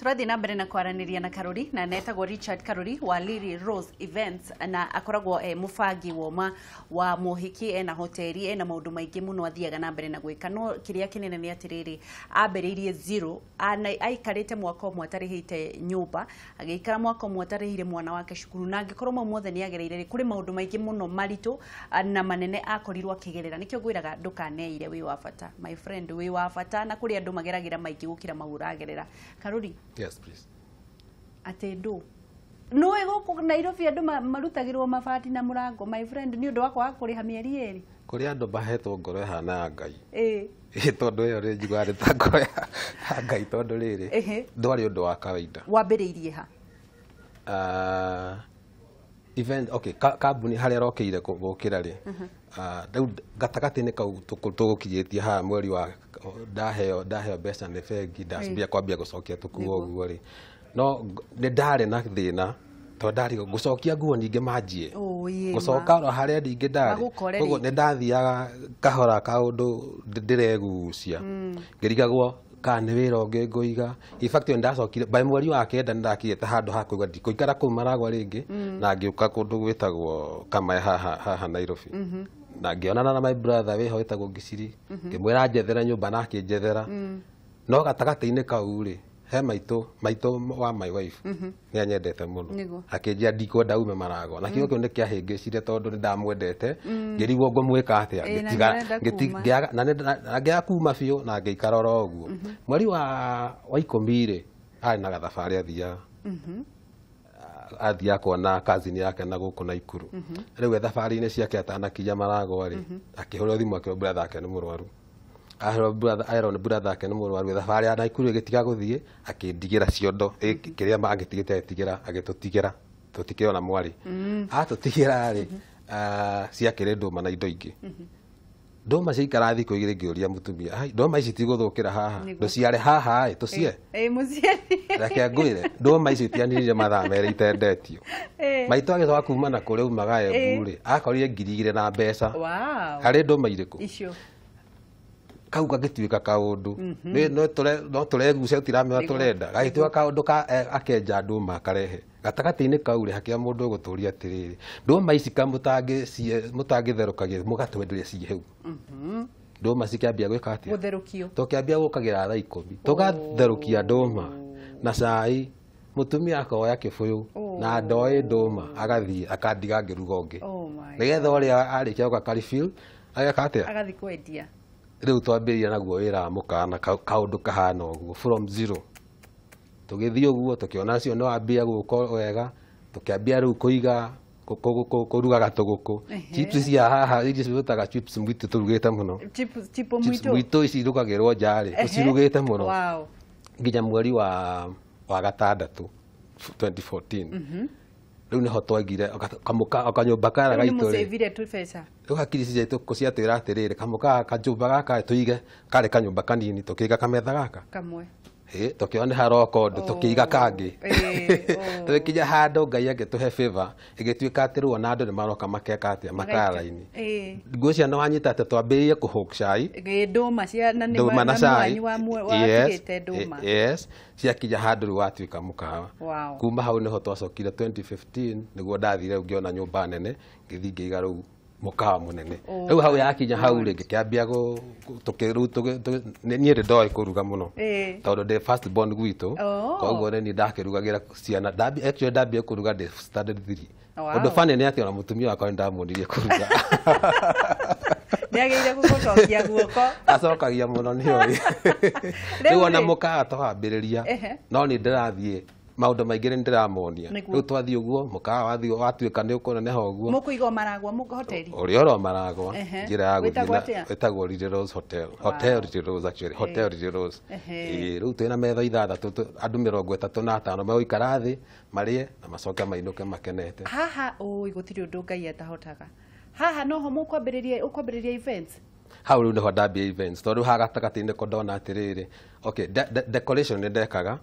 Tũrathiĩ na mbere na kwaranĩria na Karuri, na netagwo Richard Karuri wa Lily Rose Events, na akoragwo e mũbangi woma wa mohiki, ena hoteli, ena maũndũ maingĩ mũno athiaga na mbere na gwĩka. No kĩrĩa kĩnene nĩ atĩrĩrĩ, ambĩrĩirie zero, aikarĩte mwaka ũmwe atarĩhĩte nyũmba, agĩikara mwaka ũmwe atarĩhire mwana wake cukuru, na angĩkorwo mau mothe nĩ agereire rĩ, kũrĩ maũndũ maingĩ mũno maritũ na manene akorirwo akĩgerera. Nĩkĩo ngwĩraga ndũkaneire, wĩ wa bata my friend, wĩ wa bata, na kũrĩ andũ mageragĩra maingĩ gũkĩra mau ũragerera. Karuri. Yes, please. Atĩ ndũ nũĩ gũkũ Nairobi andũ marutagĩrwo mabati na mũrango, my friend, nĩ ũndũ wa kwaga kũrĩha mĩeri 2. Kũrĩ andũ mahetwo ngoro ĩhana ya Ngai. Ĩ tondũ ĩyo rĩ njiguaga nĩ ta ngoro ya Ngai, tondũ rĩrĩ ndwarĩ ũndũ wa kawaida. Wambĩrĩirie ha? Event, okay, kambuni harĩa rokĩire gũkĩra rĩ, rĩu gatagatĩ-inĩ kau tũgũkinyĩtie haha mweri wa ndaheo mbeca nĩ bengi, ndambia kwambia gũcokia tũkuo ũguo rĩ, no nĩ ndarĩ na thĩna tondũ ndarĩ gũcokia nguo ningĩ manjie gũcoka oro harĩa ningĩ ndarĩ, koguo nĩ ndathiaga kahora kaũndũ ndĩregucia ngĩrigagwo kana nĩ wĩra ũngĩ ngũiga. In fact ndacokire by mweri wa 9 nĩ ndakinyĩte handũ ha kũigua ndikũikara kũu Maragwa rĩngĩ, na ngĩũka kũndũ gwĩtagwo Kamae haha Nairobi, na ngĩonana na my brother wĩho wĩtagwo Ngiciri, ngĩmwĩra njethera nyũmba na akĩnjethera. No gatagatĩ-inĩ kau rĩ, he maitũ wa my wife nĩ anyendete mũno, akĩnjĩra ndikwenda ume Maragwa, na kĩo kĩu nĩ kĩahĩngĩcire tondũ nĩ ndamwendete, ngĩrigwo ngũmwĩka atĩa, ngĩaga kuma biũ na ngĩikara oro ũguo. Mweri wa 10 rĩ, arĩ na gathabarĩ athiaga kuona cousin yake na gũkũ Naikuru. Rĩu e thabarĩ-inĩ ciake atanakinya Maragwa rĩ, akĩhũrĩrwo thimũ akĩrwo brother yake nĩ mũrwaru. Ahero brother yake nĩ mũrwaru, thabarĩ ya Naikuru ĩgĩtiga gũthiĩ, akĩndigĩra ciondo kĩrĩa angĩtigĩte agĩtigĩra, agĩtũtigĩra tũtikĩona mwarĩ. Atũtigĩra rĩ, ciakĩrĩ ndũma na indo ingĩ. Ndũma ciaikara thikũ 2 ngĩũria mũtumia, ai ndũma ici tigũthũkĩra haha, ndũciare haha ĩ tũcie. Reke ngwĩre, ndũma ici itianirire mathaa 2 itendetio. Maitũ agĩcoka kuma na kũrĩa umaga Embu rĩ, akorire 2,000 na mbeca. Harĩ ndũma irĩkũ? Icio. Kau gagĩtuĩka kaũndũ, no tũregucia tũtiramenya tũrenda, gagĩtuĩka kaũndũ ka akenja ndũma akarehe. Gatagatĩ-inĩ kau rĩ, hakĩa mũndũ ũgũtũria atĩrĩrĩ, ndũma ici mũtangĩtherũkagia mũgatwenderia ciĩ hau. Ndũma cikĩambia gwĩka atĩa? Gũtherũkio. Tũkĩambia gũkagĩra thaa 10, tũgatherũkia ndũma na cai, mũtumia akoya kĩbũyũ na ndoĩ ndũma agathiĩ akandiga ngĩruga ũngĩ, nĩgetha ũrĩa arĩkia gũka ka refill ageka atĩa? Agathiĩ kwendia. Rĩu twambĩrĩria naguo wĩra wa mũkawa na kaũndũ kahana ũguo from zero. Tũgĩthiĩ ũguo tũkĩona ũcio nĩ wambia gũka wega, tũkĩambia rĩu kũiga kũrugaga tũgũkũ. Chips cia haha iria ciĩtaga chips mwitu tũrugĩte mũno. Chips mwitu ici irugagĩrwo nja rĩ, tũcirugĩte mũno. Nginya mweri wa 6 2014. Rĩu nĩho twaigire kanyũmba karĩa gaitũ rĩ. Rĩu hakiri citũ ciatwĩra atĩrĩrĩ, kamũkawa kanyũmba gaka tũige, karĩ kanyũmba kanini, tũkĩiga kametha gaka kamwe, tũkĩona nĩ haroka ũndũ, tũkĩiga kangĩ. Tũgĩkinya handũ Ngai agĩtũhe favor, ĩgĩtuĩka atĩ rĩu ona andũ nĩ maroka makeka atĩa, makara raini. Ngwĩciria nĩ wanyita atĩ twambĩrĩirie kũhũk cai, ndũma na cai, ndũma. Yes, ciakinya handũ rĩu watuĩka mũkawa. Kuma hau nĩho twacokire 2015 nĩguo ndathire rĩu ngĩona nyũmba nene, ngĩthiĩ ngĩiga rĩu mũkawa mũnene. Rĩu hau yakinya hau rĩ, ngĩkĩambia niĩ nĩ ndoĩ kũruga mũno tondũ ndĩ first born gwitũ, koguo nĩ niĩ ndakĩrugagĩra ciana. Actually ndambia kũruga ndĩ standard 3. Ũndũ funny nĩ atĩ ona mũtumia wakwa nĩ ndamuonirie kũruga. Nĩagĩrĩire gũgũcokia guoko. Acokagia mũno nĩoĩ. Rĩu ona mũkawa twambĩrĩria, no nĩ ndĩrathiĩ maũndũ maingĩ nĩ ndĩramonia. Rĩu twathiĩ ũguo mũkawa wathiĩ watuĩka nĩ ũkũneneha ũguo. Mũkũiga Maragwa hoteli? Ũrĩa oro Maragwa, njĩra ya gũthiĩ ĩtagwo Lily Rose Hotel. Hotel Lily Rose actually, Hotel Lily Rose. Rĩu twĩna metha 6, andũ 35 megũikara thĩ marĩe na macoke mainũke makenete. Haha ũĩ gũtirĩ ũndũ Ngai atahotaga. Haha noho ũkwambĩrĩria events? Hau rĩu nĩho ndambia events, tondũ haha gatagatĩ-inĩ ko ndona atĩrĩrĩ, okay, decoration nĩ ndekaga.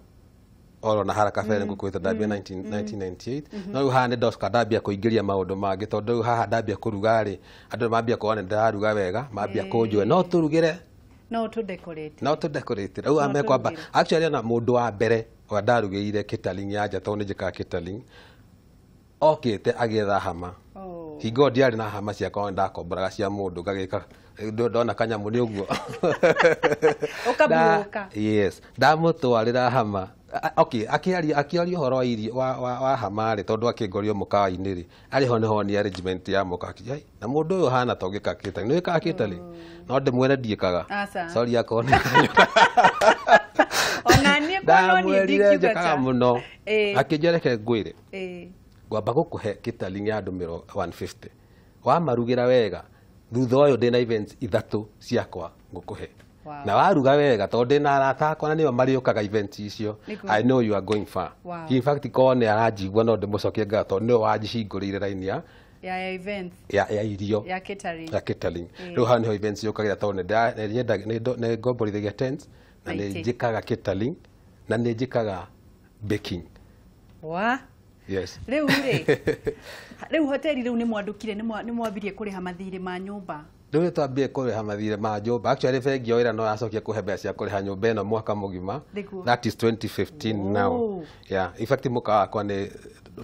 Oro na hara kabere ngũkwĩte ndambia 1998, no rĩu haha nĩ ndoka ndambia kũingĩria maũndũ mangĩ, tondũ rĩu haha ndambia kũruga rĩ, andũ nĩ mambia kuona nĩ ndĩraruga wega, mambia kũnjũĩ no tũrugĩre, no tũ decorate. No tũ decorate. Rĩu amekwamba tũrugĩre. Actually, ona mũndũ wa mbere ũrĩa ndarugĩire catering ya nja, tondũ nĩ njĩkaga catering, okĩte agĩetha hama. Oh. Hingo ndiarĩ na hama ciakwa, ndakomboraga cia mũndũ, ngagĩka ndona kanyamũ nĩ ũguo. Ũkabuũka. Yes, ndamũtwarĩra hama. Okay, akĩaria akĩaria ũhoro wa irio wa hama rĩ, tondũ akĩngorio mũkawa-inĩ rĩ, arĩ ho nĩho ni arrangement ya mũkawa. Akiuga, "Ai, na mũndũ ũyũ hana ta ũngĩka catering, nĩ wĩkaga catering?" No ndĩmwĩre ndiĩkaga. Aca. Sorry, akorwo nĩ Ona niĩ kwa no niĩ ndamwĩrire ndingiuga njĩkaga ta. mũno. Akĩnjĩra, "Reke ngwĩre, ngwamba gũkũhe catering ya andũ 150, wamarugĩra wega, thutha ũyũ ndĩna events ithatũ ciakwa ngũkũhe." Na waruga wega, tondũ ndĩna arata akwa na nĩo marĩũkaga events icio. I know you are going far. In fact, korwo nĩ aranjigua, no ndĩmũcokie ngatho, tondũ nĩwe wanjihingũrĩire line ya ya events. Ya irio. Ya catering. Ya catering. Rĩu hau nĩho events yũkagĩra, tondũ nĩ ngomborithagia tents na nĩ Aingĩ. njĩkaga catering na nĩ njĩkaga baking. Wa Yes. Rĩu rĩ, rĩu hoteli rĩu nĩ mwandũkire, nĩ mwambirie kũrĩha mathirĩ ma nyũmba? Rĩu nĩ twambire kũrĩha mathirĩ ma nyũmba. Actually, bengi o ĩrĩa no yacokia kũhe mbeca cia kũrĩha nyũmba ĩno mwaka mũgima. That is 2015 now. Yeah, in fact, mũkawa wakwa nĩ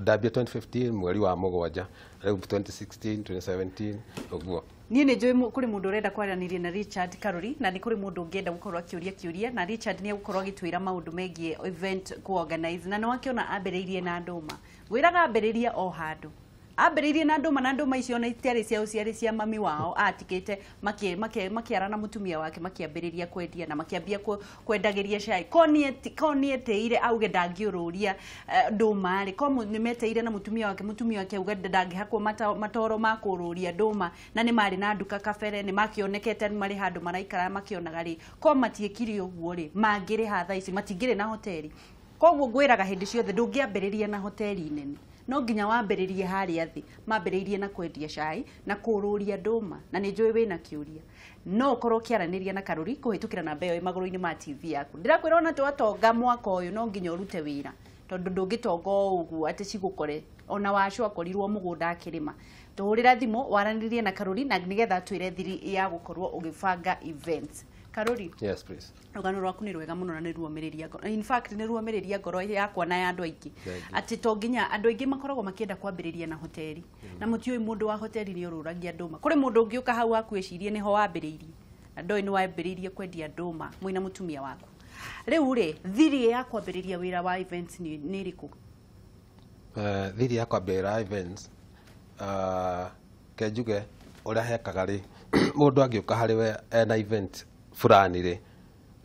ndambia 2015 mweri wa mũgwanja, rĩu 2016, 2017 ũguo. Niĩ nĩ njũĩ kũrĩ mũndũ ũrenda kwaranĩria na Richard Karuri, na nĩ kũrĩ mũndũ ũngĩenda gũkorwo akĩũria kĩũria, na Richard nĩ egũkorwo agĩtwĩra maũndũ megiĩ event ku-organize. Na nĩ wakĩona ambĩrĩirie na ndũma, ngwĩraga ambĩrĩria o handũ, ambĩrĩirie na ndũma, na ndũma icio ona itiarĩ ciao, ciarĩ cia mami wao atigĩte makĩara na mũtumia wake, makĩambĩrĩria kwendia na makĩambia kwendagĩria cai. Ko nĩetĩire auge ndangĩũrũria ndũma rĩ, ko nĩmetĩire na mũtumia wake, mũtumia wake auge ndangĩhakwo matoro ma kũrũria ndũma, na nĩ marĩ na nduka kabere, nĩ makĩonekete nĩ marĩ handũ maraikara makĩonaga rĩ, ko matiĩkire ũguo rĩ, mangĩrĩ thaa ici matingĩrĩ na hoteli. Koguo ngwĩraga hĩndĩ ciothe, ndũngĩambĩrĩria na hoteli nene, no nginya wambĩrĩrie harĩa thĩ. Mambĩrĩirie na kwendia cai na kũrũria ndũma. Na nĩ njũĩ wĩna kĩũria, no ũkorwo ũkĩaranĩria na Karũri kũhĩtũkĩra namba ĩyo ĩ magũrũ-inĩ ma TV yaku. Ndĩrakwĩra ona twatonga mwaka ũyũ, no nginya ũrute wĩra, tondũ ndũngĩtonga o ũguo atĩ cigũkore. Ona wacu akorirwo mũgũnda akĩrĩma. Tũhũrĩra thimũ waranĩrie na Karũri na nĩgetha atwĩre thiri ya gũkorwo ũgĩbanga events. Karũri. Yes, please. Rũgano rwaku nĩ rwega mũno na nĩ ruomĩrĩria ngoro. In fact, nĩ ruomĩrĩria ngoro yakwa na ya andũ aingĩ. Thank you. Atĩ to nginya andũ aingĩ makoragwo makĩenda kwambĩrĩria na hoteli, na mũtiũĩ mũndũ wa hoteli nĩ ũrũragia ndũma. Kũrĩ mũndũ ũngĩũka hau waku ecirie nĩho wambĩrĩirie, na ndoĩ nĩ wambĩrĩirie kwendia ndũma mwĩna mũtumia waku. Rĩu rĩ, thiri ya kwambĩrĩria wĩra wa events nĩ ĩrĩkũ? Thiri ya kwambĩrĩra events, ke njuge ũrĩa hekaga rĩ, mũndũ angĩũka harĩ we ena event fulani rĩ,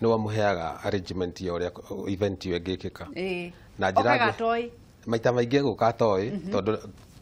nĩ wamũheaga arrangement ya ũrĩa event ĩyo ĩngĩkĩka. Na njĩra Okaga ĩngĩ- toĩ. Maita maingĩ gũka toĩ, tondũ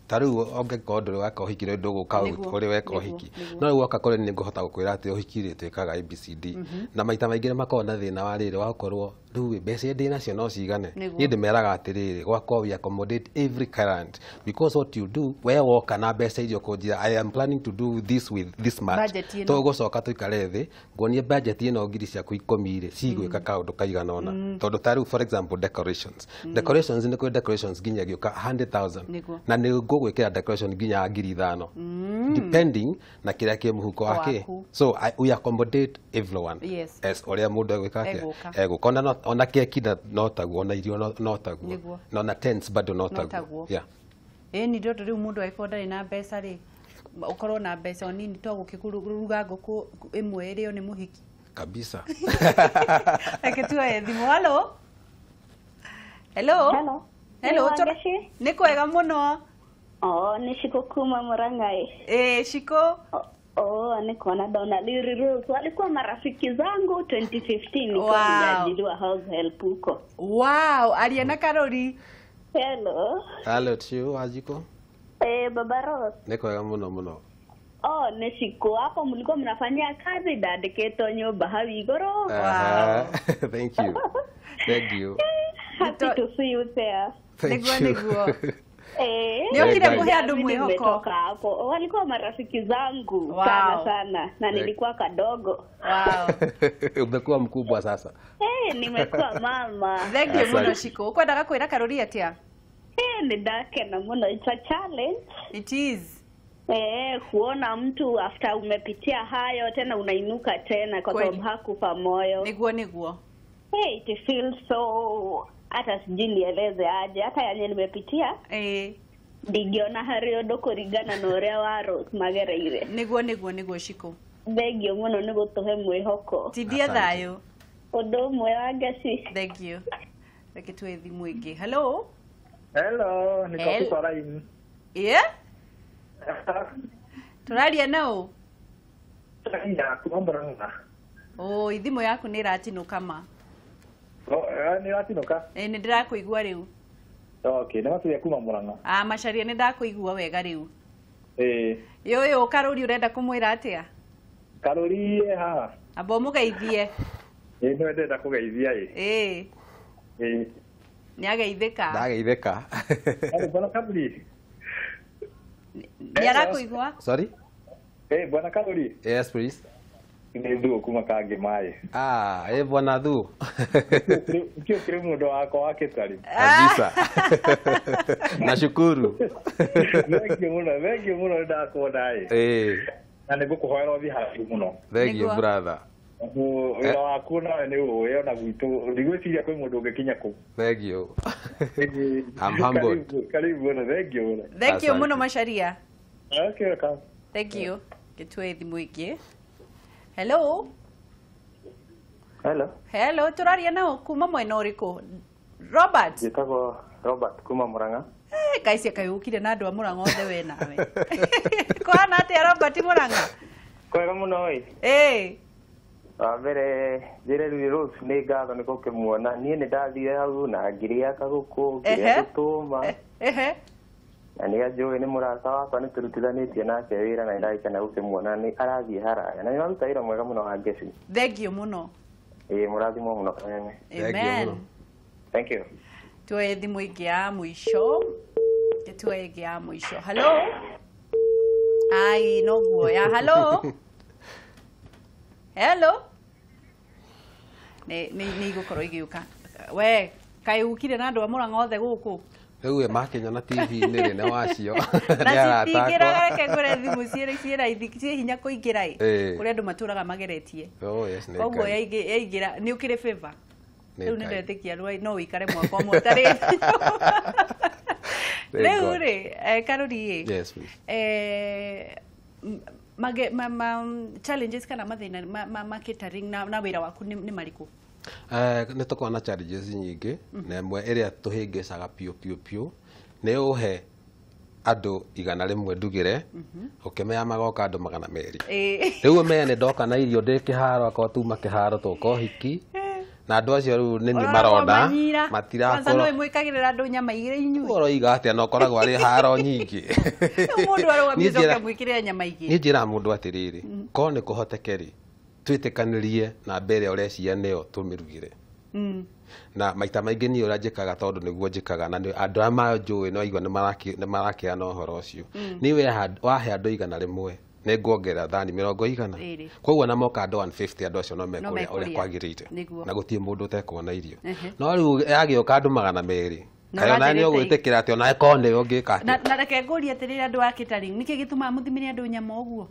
ta rĩu ũngĩkorwo ndũrĩ weka ũhiki rĩ, ndũgũka ũrĩ weka ũhiki. No rĩu woka kũrĩ niĩ, ngũhota gũkwĩra atĩ ũhiki rĩ, twĩkaga ABCD. Na maita maingĩ nĩ makoragwo na thĩna wa rĩrĩ, wa gũkorwo rĩu ĩ, mbeca iria ndĩ nacio no cigane. Niĩ ndĩmeraga atĩrĩrĩ, gwakwa we accommodate every client, because what you do, we woka na mbeca iria ũkũnjĩra, "I am planning to do this with this much." Budget ĩno. Tũgũcoka tũikare thĩ, nguonie budget ĩno, ngiri ciaku 10 rĩ, cigwĩka kaũndũ kaigana ũna. Tondũ ta rĩu, for example, decorations, decorations, nĩ kũrĩ decorations nginya ĩgĩũka 100,000. Na nĩ ngũgwĩkĩra decoration nginya ya 5,000, depending na kĩrĩa kĩ mũhuko wake. Waku. So we accommodate everyone as ũrĩa mũndũ egwĩka atĩa. Egũka. Egũka. Ona ona keki no taguo, ona irio no taguo, na ona tents bado no taguo. Taguo. Yeah. Ĩni tondũ rĩu mũndũ angĩkorwo ndarĩ na mbeca rĩ, ũkorwo na mbeca o nini to gũkĩruga ngũkũ ĩmwe ĩrĩo nĩ mũhiki. Kabisa. Reke tuoye thimũ. Hello, hello. Hello. Hello. Nĩ Wangeci? Nĩ kwega mũno. Oh, nĩ Shiko kuma Murang'a. Ĩ, Shiko. Oh, nĩ kuona ndona Lily Rose. Walikuwa marafiki zangu 2015 nikiwa nimeajiriwa house help huko. Wow, aria na Karori. Hello. Hello to you, Wajiko. Eh, Baba Rose. Nĩ kwega mũno mũno. Oh, nĩ Shiko. Hapo mlikuwa mnafanyia kazi ndandĩkĩtwo nyũmba hau igũrũ. Aha. Thank you, thank you. Happy to see you there. Thank Nĩguo, you. nĩguo. Nĩokire kũhe andũ mwĩhoko. Nimetoka hapo. Walikuwa marafiki zangu Wow. sana sana na nilikuwa kadogo. Wow. Umekuwa mkubwa sasa. Nimekuwa mama. Thank you Asante. mũno Shiko. Ũkwendaga kwĩra Karũri atĩa? Nindakena mũno. It's a challenge. It is. Kuona mtu after umepitia hayo tena unainuka tena kwa Kweli. sababu hakufa moyo. Niguo niguo. It feels so, hata sijui nieleze aje, hata yenye nimepitia ndingĩona harĩ ũndũ kũringana na ũrĩa wa Rose magereire. Niguo niguo niguo Shiko. Thengio mũno nĩ gũtũhe mwĩhoko. Tindia Asante. thayũ. Ũndũ ũmwe wa ngeci. Thank you. Reke tuwe thimũ ĩngĩ. Hello. Hello, niko Hello. kwa line. Yeah? Tũraria nao? Ya, kuma Murang'a. Oh, thimũ yaku nĩ ĩratinũka ma. Oh, nĩ ĩratinũka? Nĩ ndĩrakũigua rĩu. Okay, nĩ Macharia kuma Murang'a. Ah, Macharia nĩ ndakũigua wega rĩu. Yũyũ Karũri ũrenda kũmwĩra atĩa? Karũri e haha. Amba ũmũgeithie. Nĩwe ndĩrenda kũgeithia ĩ. Nĩ ageithĩka. Ndageithĩka. Bwana Karũri. Nĩ arakũigua? Sorry? Bwana Karũri. Yes, please. Nĩ Thuo kuma Kangĩ maĩ. Bwana Thuo. Kĩo kĩrĩ mũndũ wakwa wa gĩtarĩ. Kabisa. Nashukuru. Thank you mũno, thank you mũno ndakuona ĩ. Na nĩ ngũkũhoera ũthiĩ haraihu mũno. Thank you brother. Wĩra waku nawe nĩ ũĩ ona gwitũ ndigwĩciria kwĩ mũndũ ũngĩkinya kũu. Thank you. I'm humbled. Karibu mũno, thank you mũno. Thank you mũno Macharia. Okay, welcome. Thank you. Gĩtue thimũ ĩngĩ. Hello. Hello. Hello, tũraria nao kuma mwena ũrĩkũ? Robert. Njĩtagwo Robert kuma Murang'a. Kaisi kayukire na andũ a Murang'a othe we nawe. Kũhana atĩa Robert Murang'a? Kwega mũno ĩ. Wa mbere njĩre Lily Rose nĩ ngatho nĩ gũkĩmuona. Niĩ nĩ ndathire hau na ngĩrĩa kagũkũ, ngĩrĩa gĩtũma. Na nĩ anjũĩ nĩ mũrata wakwa, nĩ tũrutithanĩtie nake wĩra na nĩndagĩkena gũkĩmuona nĩ arathiĩ haraya. Na nĩ ũraruta wĩra mwega mũno wa ngeci. Thank you mũno. Mũrathimwo mũno kameme. Amen. Thank you. Tuoye thimũ ĩngĩ ya mũico. Tuoye ĩngĩ ya mũico. Hello. Ai, no guoya. Hello. Hello. Nĩ igũkorwo igĩũka. We, kaĩ ũkire na andũ a Murang'a othe gũkũ? Rĩu we makĩnyona TV-inĩ rĩ, nĩ wacio. Na citingĩraga, reke ngũre thimũ ciĩ raithi, ciĩ hinya kũingĩra ĩ. Kũrĩ andũ matũraga mageretie. Oh, yes, nĩ Koguo Ngai. yaingĩra, nĩ ũkĩrĩ favor. Nĩ Rĩu nĩ Ngai. ndetĩkia no ũikare mwaka ũmwe ũtarĩ. Rĩu rĩ, Karũri ĩ. Yes, please. Challenges kana mathĩna ma catering na wĩra waku nĩ marĩkũ? Nĩ tũkoragwo na challenges nyingĩ, na ĩmwe ĩrĩa tũhĩngĩcaga piũ piũ piũ nĩ ũhe andũ 100 ndugĩre, ũkĩmenya magoka andũ 200. Rĩu ũmenye nĩ ndoka na irio ndĩ kĩharo, akorwo tuma kĩharo tũka ũhiki, na andũ acio rĩu nĩ niĩ marona, matirakorwo. Kwanza nĩ mwĩkagĩrĩra andũ nyama igĩrĩ inyuĩ. Ũroiga atĩa na ũkoragwo arĩ haro nyingĩ. Rĩu mũndũ arũgamie ũcoke mwĩkĩrĩre nyama igĩrĩ. Niĩ njĩraga mũndũ atĩrĩrĩ, korwo nĩ kũhoteke rĩ, twĩtĩkanĩrie na mbere ũrecia nĩyo tũmĩrugĩre. Na maita maingĩ niĩ ũrĩa njĩkaga tondũ nĩguo njĩkaga na andũ arĩa manjũĩ nĩ waigua nĩ marakĩana ũhoro ũcio. Niĩ wahe andũ 100 nĩ nguongerera thani 100. Koguo na moka andũ 150 andũ acio no mekũrĩa ũrĩa kwagĩrĩire. Na gũtirĩ mũndũ ũtekuona irio. No rĩu yagĩũka andũ 200. Kaĩ onawe nĩ ũgwĩtĩkĩra atĩ onawe korwo nĩwe ũngĩka atĩa? Na reke ngũrie atĩrĩrĩ andũ a catering, nĩkĩ gĩtũmaga mũthimĩre andũ nyama ũguo?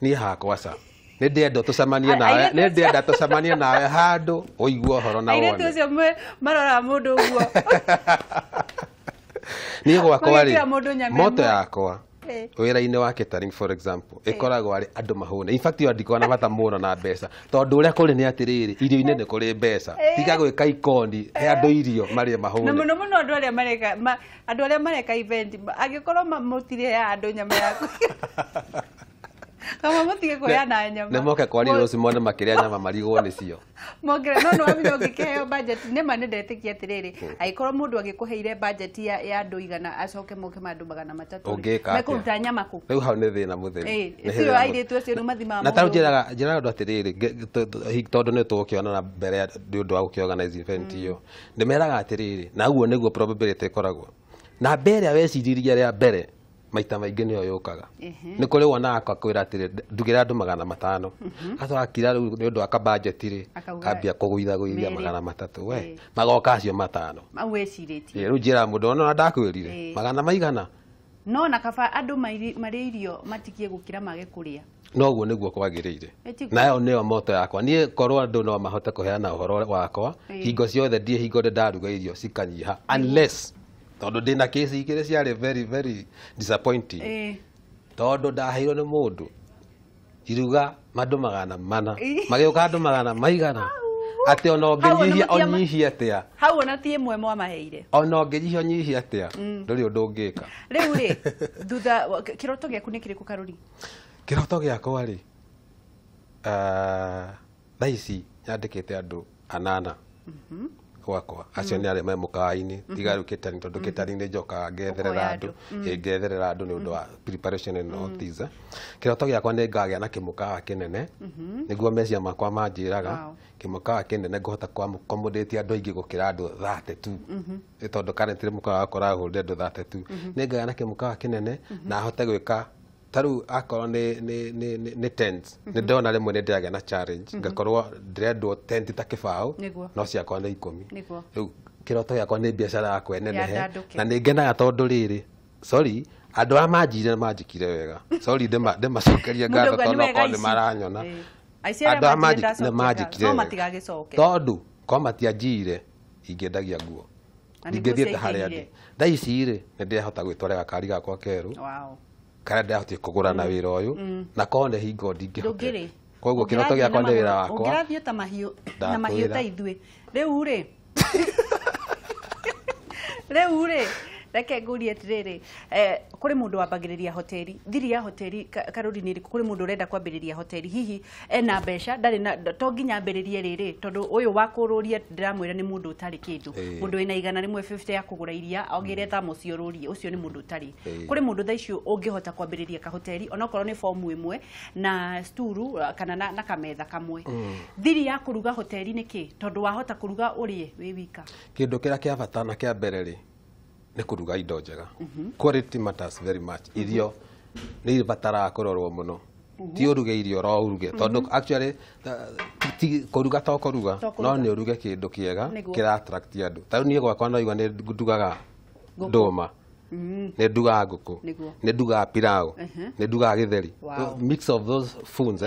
Niĩ hakwa ca. Nĩ ndĩrenda tũcemanie nawe, nĩ ndĩrenda tũcemanie nawe handũ ũigue ũhoro na wone. Airĩtu acio maroraga mũndũ ũguo. Niĩ gwakwa rĩ, moto yakwa wĩra-inĩ wa catering for example, ĩkoragwo arĩ andũ mahũne. In fact, ndikoragwo na bata mũno na mbeca tondũ ũrĩa kũrĩ nĩ atĩrĩrĩ, irio-inĩ nĩ kũrĩ mbeca. Tiga gwĩka ikoni, he andũ irio marĩe mahũne. Na mũno mũno andũ arĩa mareka, andũ arĩa mareka event, angĩkorwo mũtirĩheaga andũ nyama yaku. Kama mũtige kũrĩa na nyama. Nĩ moke kwa Lily Rose mone makĩrĩa nyama marigwo nĩcio. Mongere no nĩ wamenya ũngĩkĩheo budget nĩ ma nĩ ndetĩkia atĩrĩrĩ, angĩkorwo mũndũ agĩkũheire budget ya andũ 100 acoke moke ma andũ 300. Ũngĩka atĩa? Mekũruta nyama kũ? Rĩu hau nĩ thĩna mũtheri. Cio airĩtu acio nĩ mathimaga Na tarĩu njĩraga andũ atĩrĩrĩ, tondũ nĩ tũgũkĩona na mbere nĩ ũndũ wa gũkĩorganize event ĩyo. Ndĩmeraga atĩrĩrĩ, na ũguo nĩguo probability ĩkoragwo. Namba ĩrĩa weciririe rĩa mbere maita maingĩ nĩyo yũkaga. Nĩ kũrĩ wonaga akwĩra atĩrĩ ndugĩra andũ 500. Acoka rĩu nĩ ũndũ wa kabudget rĩ kambia kũgũithagũithia 300 we magoka acio 500. Mau wĩcirĩtie. Rĩu njĩra mũndũ ona ndakwĩrire 100 maigana. No na kaba andũ marĩ irio matikie gũkĩra mage kũrĩa. Noguo nĩguo kwagĩrĩire. Nayo nĩyo moto yakwa. Niĩ korwo andũ no mahote kũheana ũhoro wakwa hingo ciothe ndiĩ hingo ndaruga irio cikanyiha unless tondũ ndĩna kesi igĩrĩ ciarĩ very very disappointing. Tondũ ndaheirwo nĩ mũndũ iruga andũ 400 magĩũka andũ 100 maigana atĩ ona ũngĩnyihia ũnyihie atĩa hau ona ti ĩmwe mwamaheire ona ũngĩnyihia ũnyihie atĩa ndũrĩ ũndũ ũngĩka. Rĩu rĩ thutha kĩroto gĩaku nĩ kĩrĩkũ Karuri? Kĩroto gĩakwa rĩ thaa ici nyandĩkĩte andũ 8 gwakwa acio nĩ arĩa me mũkawa-inĩ tiga rĩu catering tondũ catering nĩ njokaga ngetherera andũ ngetherera andũ nĩ ũndũ wa preparation and all these. Kĩroto gĩakwa nĩ ngagĩa na kĩmũkawa kĩnene nĩguo meciria makwa manjĩraga kĩmũkawa kĩnene ngũhota accommodate andũ aingĩ gũkĩra andũ 32 tondũ currently mũkawa wakwa ũrahũrire andũ 32. Nĩ ngagĩa na kĩmũkawa kĩnene na hote gwĩka taru akorwo nĩ tent nĩ ndona rĩmwe nĩ ndĩragĩa na challenge ngakorwo ndĩrendwo tent ta kĩbaũ no ciakwa nĩ 10. Rĩu kĩroto gĩakwa nĩ biacara yakwa ĩnenehe na nĩ ngenaga tondũ rĩrĩ sorry andũ arĩa manjire manjĩkire wega sorry ndĩmacokerie ngatho tondũ okorwo nĩ maranyona andũ arĩa manjĩkire tondũ korwo matianjire ingĩendagia nguo ndingĩthiĩte harĩa ndĩ. Thaa ici rĩ nĩ ndĩrahota gwĩtwarĩra gakari gakwa kerũ karĩa ndĩrahotire kũgũra na wĩra ũyũ na korwo nĩ hingo ndingĩhotete. Koguo kĩroto gĩakwa nĩ wĩra wakwa. Ũngĩrathiĩ ta mahiũ na mahiũ ta ithuĩ rĩu rĩ rĩu rĩ reke ngũrie atĩrĩrĩ kũrĩ mũndũ wambagĩrĩria hoteli thiri ya hoteli Karuri nĩ ĩrĩkũ? Kũrĩ mũndũ ũrenda kwambĩrĩria hoteli hihi ena mbeca ndarĩ na to nginya ambĩrĩrie rĩrĩ tondũ ũyũ wa kũrũria ndĩramwĩra nĩ mũndũ ũtarĩ kĩndũ mũndũ wĩna 150 ya kũgũra iria ogĩre thamosi ũrũrie ũcio nĩ mũndũ ũtarĩ. Kũrĩ mũndũ thaa icio ũngĩhota kwambĩrĩria kahoteli onokorwo nĩ fomu ĩmwe na sturu kana na kametha kamwe. Thiri ya kũruga hoteli nĩ kĩ tondũ wahota kũruga ũrĩe wĩ wika? Kĩndũ kĩrĩa kĩa bata na kĩa mbere rĩ nĩ kũruga indo njega. Quality matters very much. Irio nĩ ibataraga kũrorwo mũno. Ti ũruge irio ro ũruge tondũ actually ti kũruga to kũruga no nĩ ũruge kĩndũ kĩega kĩra attract andũ. Ta rĩu niĩ gwakwa no igua nĩ ndugaga ndũma, nĩ ndugaga ngũkũ, nĩ ndugaga pilau, nĩ ndugaga gĩtheri. Mix of those foods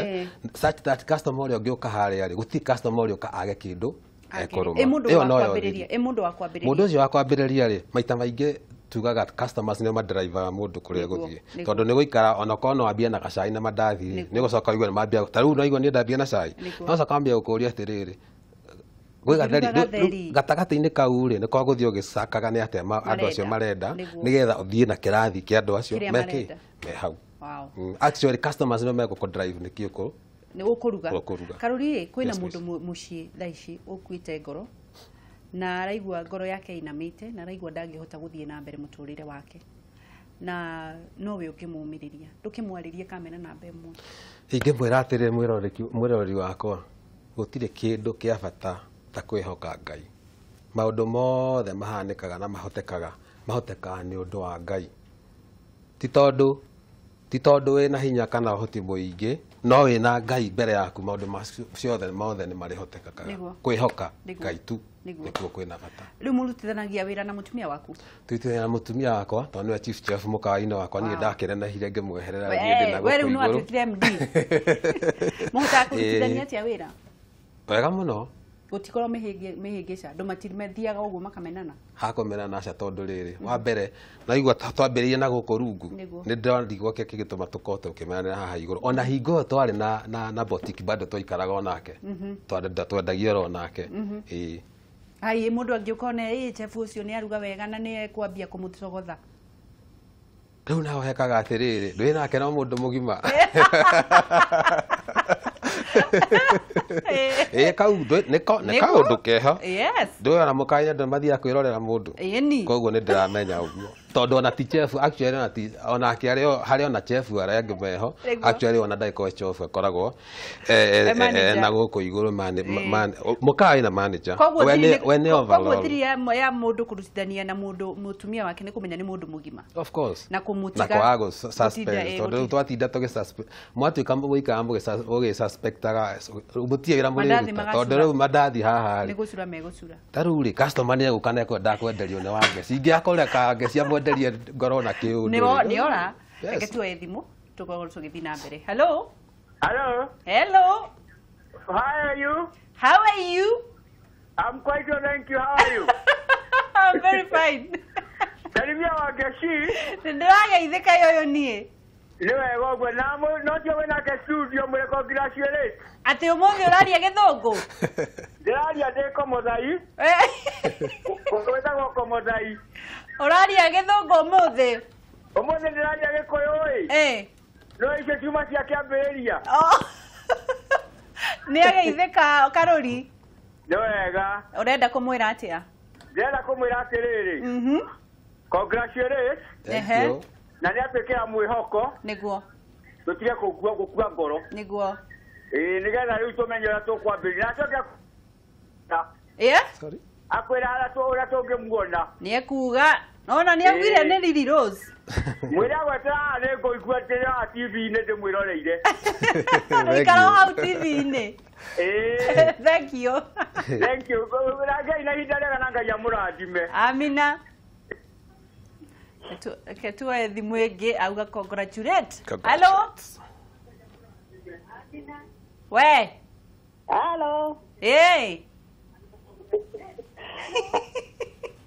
such that customer ũrĩa ũngĩũka harĩa rĩ gũtirĩ customer ũrĩa ũka age kĩndũ Ĩ mũndũ wa kwambĩrĩria mũndũ ũcio wa kwambĩrĩria rĩ maita maingĩ tugaga customers nĩo madrivaga mũndũ kũrĩa gũthiĩ tondũ nĩ gũikara onakorwo no ambie na gacai na mandathi rĩ nĩ gũcoka ũigue nĩ mambia ta rĩu no igua niĩ ndambia na cai no coka wambia gũkũria atĩrĩrĩ gwĩ gatheri gatagatĩ-inĩ kau rĩ nĩ kwa gũthiĩ ũgĩcakaga nĩ atĩa andũ acio marenda nĩgetha ũthiĩ na kĩrathi kĩa andũ acio mekĩ me hau. Actually customers nĩo megũkũ drive nĩkĩ ũkũ nĩ ũkũruga. Karuri kwĩna mũndũ mũciĩ thaa ici ũkuĩte ngoro na araigua ngoro yake inamĩte na araigua ndangĩhota gũthiĩ na mbere mũtũrĩre wake na nowe ũngĩmũmĩrĩria ndũkĩmwarĩrie kamera namba ĩmwe. Ingĩmwĩra atĩrĩ mwĩroreri wakwa gũtirĩ kĩndũ kĩa bata ta kwĩhoka Ngai. Maũndũ mothe mahanĩkaga na mahotekaga nĩ ũndũ wa Ngai. Ti tondũ wĩna hinya kana ũhoti mũingĩ no wĩna Ngai mbere yaku maũndũ macio mothe nĩ marĩhotekaga. Kwĩhoka Ngai tu nĩkuo kwĩna bata. Rĩu mũrutithanagia wĩra na mũtumia waku? Tũrutithanagia na mũtumia wakwa tondũ nĩwe chief chef mũkawa-inĩ wakwa niĩ ndakĩnenehire ngĩmweherera niĩ ndĩ na gũkũ igũrũ. We rĩu no atuĩkire MD. Mũhotaga kũrutithania atĩa wĩra? Wega mũno. Gũtikorwo mĩhĩngĩca andũ matimathiaga ũguo makamenana? Hakũmenana aca tondũ rĩrĩ wa mbere naigua twambĩrĩirie na gũkũ rungu nĩ ndĩrarigwo kĩrĩa kĩgĩtũma tũkorwo tũkĩmenanĩra haha igũrũ ona hingo ĩyo twarĩ na boutique bado twaikaraga onake twendagia oro nake. Ĩĩ Ai mũndũ angĩũka one ĩ chef ũcio nĩ aruga wega na nĩ ekwambia kũmũcogotha. Rĩu naho hekaga atĩrĩrĩ ndwĩ nake no mũndũ mũgima. Ĩ kau nĩ kaũndũ keho. Yes. Ndũĩ ona mũkawa-inĩ andũ mathiaga kwĩrorera mũndũ. Koguo nĩ ndĩramenya ũguo. Tondũ ona ti chef actually ona ti onake harĩ ona chef arĩa angĩ meho actually ona ndagĩkorwo chef akoragwo na gũkũ igũrũ mũkawa wĩna manager. We nĩ overall. Koguo thiri ya mũndũ kũrutithania na mũndũ mũtumia wake nĩ kũmenya nĩ mũndũ mũgima. Of course. Na kũmũtiga. Na kwaga suspense tondũ twatinda tũgĩ suspect mwatuĩka mũgũikara mũgĩ suspectaga mũtirĩ wĩra mũrĩruta tondũ rĩu mandathi haha rĩ nĩ gũcura megũcura. Ta rĩu rĩ customer nĩ egũka na ekwenda kwenderio nĩ Wangeci ingĩakora Wangeci amwenderie ngoro na kĩũndũ. Nĩ ora. Reke tuoye thimũ tũkorwo tũgĩthiĩ na mbere. Hello. Hello. Hello. How are you? How are you? I'm quite well, thank you. How are you? I'm very fine. Salimia Wangeci. Nĩndĩrageithĩka yoyo niĩ. Nĩ wega ũguo na no tio wĩnake studio mwĩre congratulate. Atĩ ũmũthĩ ũraria gĩthũngũ? Ndĩraria ndĩ Komothai. Gwĩtagwo Komothai. Ũraria gĩthũngũ ũmũthĩ? Ũmũthĩ ndĩraria gĩkũyũ ĩ. No icio ciuma cia kĩambĩrĩria. Nĩ ageithĩka Karũri. Nĩ wega. Ũrenda kũmwĩra atĩa? Ndĩrenda kũmwĩra atĩrĩrĩ. Congratulate. Thank you. Na nĩ atwĩkĩra mwĩhoko. Nĩguo. Tũtige gũkua ngoro. Nĩguo. Ĩĩ nĩgetha rĩu tũmenye ũrĩa tũkwambĩrĩria. Na acoke Yeah? Sorry. Akwĩra ũrĩa tũngĩmuona. Nĩ ekuga. Ona nĩ augire nĩ Lily Rose. Mwĩre agwetera haha nĩ ngũigua ndĩrĩ haha TV-inĩ ndĩmwĩroreire. Ũikara o hau TV-inĩ. Ĩĩ. Thank you. Thank you. Ngai na ihinda rĩega na Ngai amũrathime. Amina. Reke tuoye thimũ ĩngĩ auga congratulate. Hello. We. Hello. Hey.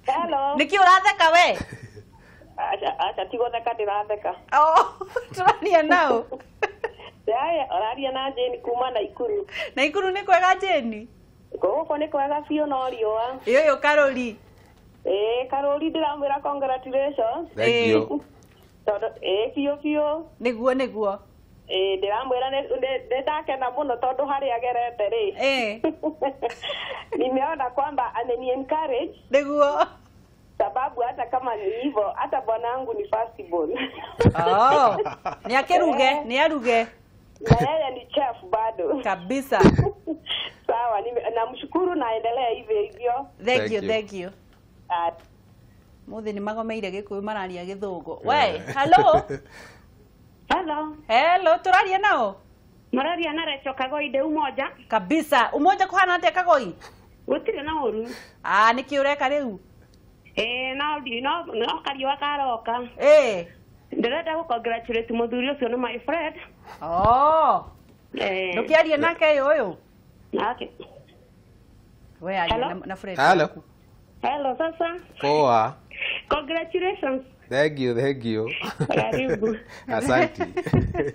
Hello. Nĩkĩ ũratheka we? Acha ti gũtheka ndĩratheka. Oh, tũraria nao. Aya, ũraria na Jane kuma Naikuru. Naikuru nĩ kwega Jane? Gũkũ nĩ kwega biũ no riũa. Ĩ ũyũ Karũri. Ĩ Karũri ndĩramwĩra congratulations. Thank you. Tondũ ĩ biũ biũ. Nĩguo nĩguo. Ĩ ndĩramwĩra nĩ ndakena mũno tondũ harĩa agerete rĩ. Nimeona kwamba ameni encourage. Nĩguo. Sababu hata kama ni hivyo hata bwanangu ni first born. Oh, ni akeruge, ni aruge. Na yeye ni chef bado. Kabisa. Sawa, namshukuru na endelea hivyo hivyo. Thank you, thank you. Muthi ni magomeire gikuyu mararia githungu. We, hello. Hello. Hello, turaria nao? Mararia na Recho Kagoi de Umoja. Kabisa. Umoja kuhana atia Kagoi? Gutire na uru. Ah, niki ureka riu? No no kariũa karoka. Ndĩrenda gũ congratulate mũthuri ũcio nĩ my friend. Oh. Ndũkĩarie nake ũyũ? Nake. We aria na friend. Hello. Hello sasa. Poa. Congratulations. Thank you, thank you. Karibu. Asante.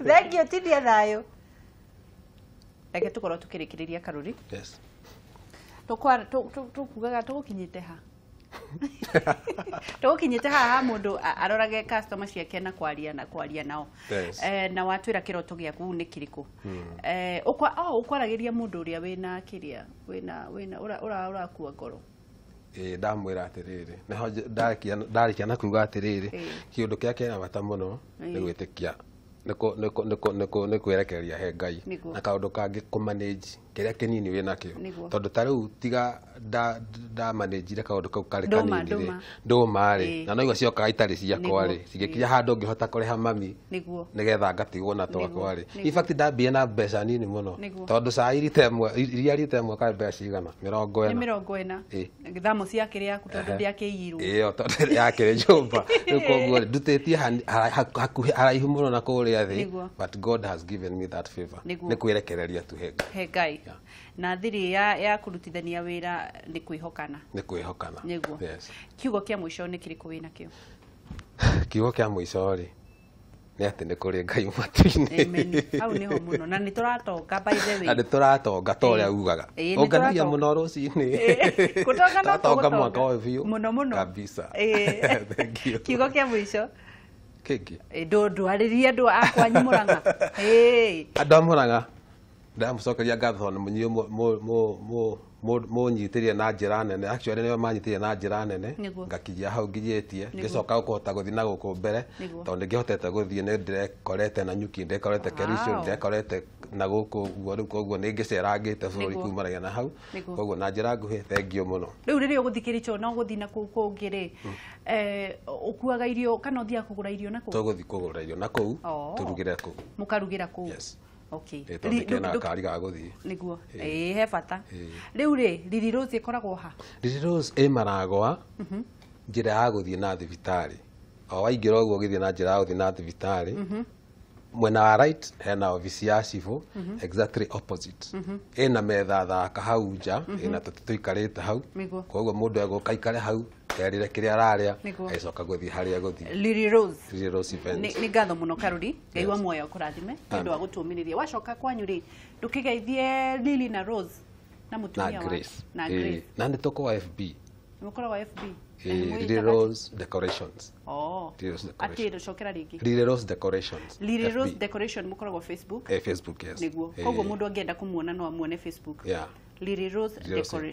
Thank you tindia thayo. Reke tukorwo tukĩrĩkĩrĩria Karũri. Yes. Tũkugaga tũgũkinyĩte ha? Tũgũkinyĩte haha mũndũ arorage customer ciake na kwaria nao. Yes. Na watwĩra kĩroto gĩaku nĩ kĩrĩkũ. Ũkwaragĩria mũndũ ũrĩa wĩna kĩrĩa wĩna ũrakua ngoro. Ndamwĩra atĩrĩrĩ nĩho ndarĩkia na kuga atĩrĩrĩ kĩũndũ kĩrĩa kĩna bata mũno nĩ gwĩtĩkia nĩ kwĩrekereria he Ngai na kaũndũ kangĩ kũ manage kĩrĩa kĩnini wĩnakĩo tondũ ta rĩu tiga ndamanĩnjire kaũndũ kau karĩ kanini rĩ ndũma rĩ na no igua ciokaga itarĩ ciakwa rĩ cigĩkinya handũ ngĩhota kũrĩha mami nĩgetha ngatigwo na twakwa rĩ. In fact ndambire na mbeca nini mũno tondũ cai rita ĩmwe iria rita ĩmwe karĩ mbeca cigana 40. Nĩ 40. Thamo ciakĩrĩ yaku tondũ ndĩakĩiyirwo. Ĩyo tondũ yakĩrĩ nyũmba rĩu koguo rĩ ndutĩtie hakuhĩ haraihu mũno na kũrĩa thĩ, but God has given me that favor nĩ kwĩrekereria tu he Ngai. Na thiri ya kũrutithania wĩra nĩ kwĩhokana. Nĩ kwĩhokana. Nĩguo. Yes. Kiugo kĩa mũico nĩ kĩrĩkũ wĩnakĩo? Kiugo kĩa mũico rĩ nĩ atĩ nĩ kũrĩ Ngai matu-inĩ. Amen. Hau nĩho mũno na nĩ tũratonga by the way. Na nĩ tũratonga ta ũrĩa ugaga. Ũnganagia mũno rũcinĩ. Gũtonga no tũratonga mwaka ũyũ biũ. Mũno mũno. Kabisa. Thank you. Kiugo kĩa mũico? Kĩngĩ? Ndwarĩrie andũ a kwanyu Mũrang'a. Andũ a Mũrang'a ndamũcokeria ngatho nĩ mũnyuĩ Mũnyitĩrĩre na njĩra nene, actually nĩo manyitĩrĩire na njĩra nene, ngakinyia hau nginyĩtie, ngĩcoka kũhota gũthiĩ na gũkũ mbere, tondũ ndingĩhotete gũthiĩ nĩ ndĩrekorete na nyuki, ndĩrekorete Kericho, ndĩrekorete na gũkũ ũguo, rĩu koguo nĩ ngĩcerangĩte bũrũri kumanagia na hau, koguo na njĩra nguhĩ thengiũ mũno. Rĩu rĩrĩa ũgũthiĩ Kericho na ũgũthiĩ na kũu kũngĩ rĩ, ũkuaga irio kana ũthiaga kũgũra irio na kũu? Tũgũthiĩ kũgũra irio na kũu, tũrugĩre kũu. Mũkarugĩra kũu? Yes. Okay. Tondũ kena kari ga gũthiĩ. Nĩguo. Ĩĩ he bata. Rĩu rĩ, Lily Rose ĩkoragwo ha? Lily Rose ĩ Maragwa, njĩra ya gũthiĩ na thibitarĩ. O waingĩra ũguo ũgĩthiĩ na njĩra ya gũthiĩ na thibitarĩ, mwena wa right hena obici ya cibũ, exactly opposite. Ĩna metha thaka hau nja, ĩna tũtĩ tũikarĩte hau. Koguo mũndũ egũka aikare hau, erĩre kĩrĩa ararĩa, agĩcoka gũthiĩ harĩa gũthiĩ. Lily Rose. Lily Rose Events. Nĩ ngatho mũno Karuri, Ngai wa muoyo akũrathime nĩ ũndũ wa gũtũmĩrĩria. Wacoka kwanyu rĩ, ndũkĩgeithie Lily na Rose na mũtumia wa na Grace. Na nĩ tũkoragwo FB. Mũkoragwo FB. Lily Rose Decorations. Oh. Atĩ cokera rĩngĩ. Lily Rose Decorations. Lily Rose Decoration mũkoragwo Facebook. Facebook, yes. Nĩguo. Koguo mũndũ angĩenda kũmuona no amuone Facebook. Yeah. Lily Rose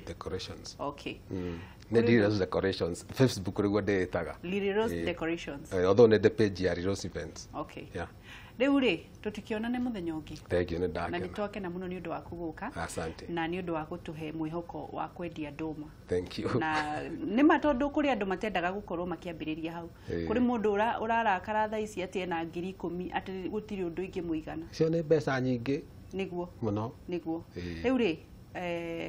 Decorations. Okay. Nĩ Lily Rose Decorations. Facebook rĩguo ndĩĩtaga. Lily Rose Decorations. Although nĩ the page ya Lily Rose Events. Okay. Yeah. Rĩu rĩ, tũtikĩonane mũthenya ũngĩ. Thank you, nĩ ndakena. Na nĩ twakena mũno nĩ ũndũ waku gũka. Asante. Na nĩ ũndũ wa gũtũhe mwĩhoko wa kwendia ndũma. Thank you. Na nĩ ma tondũ kũrĩ andũ matendaga gũkorwo makĩambĩrĩria hau. Kũrĩ mũndũ ũrarakara thaa ici atĩ ena 10,000 atĩ gũtirĩ ũndũ ingĩmũigana. Icio nĩ mbeca nyingĩ. Nĩguo. Mũno. Nĩguo. Rĩu rĩ,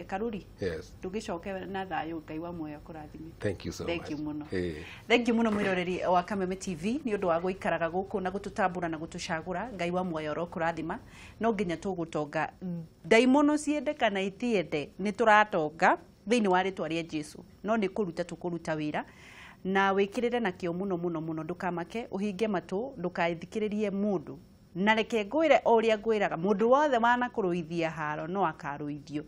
Karuri, yes, ndũgĩcoke na thayũ, Ngai wa muoyo akũrathime. Thank you so much. Thank you mũno. Thank you mũno mwĩroreri wa Kameme TV nĩ ũndũ wa gũikaraga gũkũ na gũtũtambũra na gũtũcagũra. Ngai wa muoyo arokũrathima. No nginya tũgũtonga ndaimono ciende kana itiende, nĩ tũratonga thĩinĩ wa rĩtwa rĩa Jesu. No nĩ kũruta tũkũruta wĩra na wĩkĩrĩre na kĩo mũno mũno mũno, ndũkamake, ũhinge matũ, ndũkathikĩrĩrie mũndũ. Na reke ngwĩre o ũrĩa ngwĩraga, mũndũ wothe wanakũrũithia haro no akarũithio.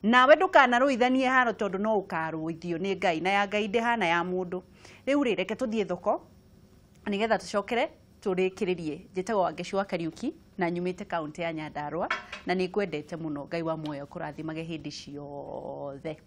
Nawe ndũkanarũithanie haro tondũ no ũkarũithio nĩ Ngai, na ya Ngai ndĩhana ya mũndũ. Rĩu rĩ, reke tũthiĩ thoko nĩgetha tũcokere tũrĩkĩrĩrie. Njĩtagwo Wangeci wa Kariuki na nyumĩte kaũntĩ ya Nyandarua na nĩ ngwendete mũno. Ngai wa muoyo akũrathimage hĩndĩ ciothe.